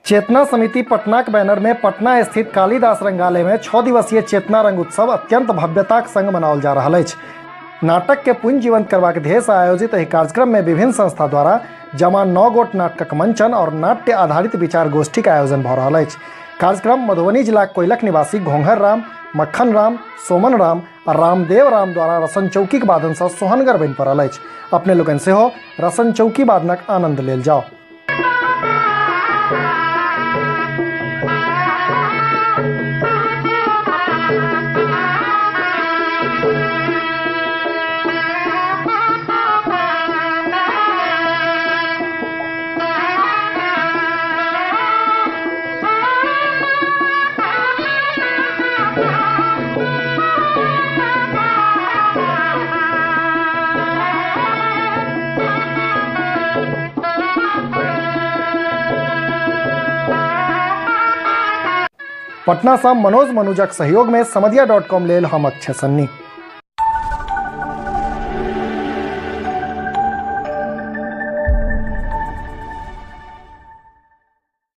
चेतना समिति पटनाक बैनर में पटना स्थित कालिदास रंगालय में 6 दिवसीय चेतना रंग उत्सव अत्यंत भव्यताक संग मनाओल जा रहल अछि। नाटक के पुनः जीवंत करबाक ध्येय से आयोजित एहि कार्यक्रम में विभिन्न संस्था द्वारा जमा 9 गोट नाटकक मंचन और नाट्य आधारित विचार गोष्ठी के आयोजन भऽ रहल अछि। कार्यक्रम मधुबनी जिलाक कोइलख निवासी घोंघर राम, मक्खन राम, सोमन राम आ रामदेव राम द्वारा रसन चौकीक वादन सँ सोहनगर बनि पड़ल अछि। अपने लोकनि सेहो रसन चौकी वादनक आनंद लेल जाओ। पटना से मनोज मनुजक सहयोग में समदिया.com लेल हम अक्षय सन्नी।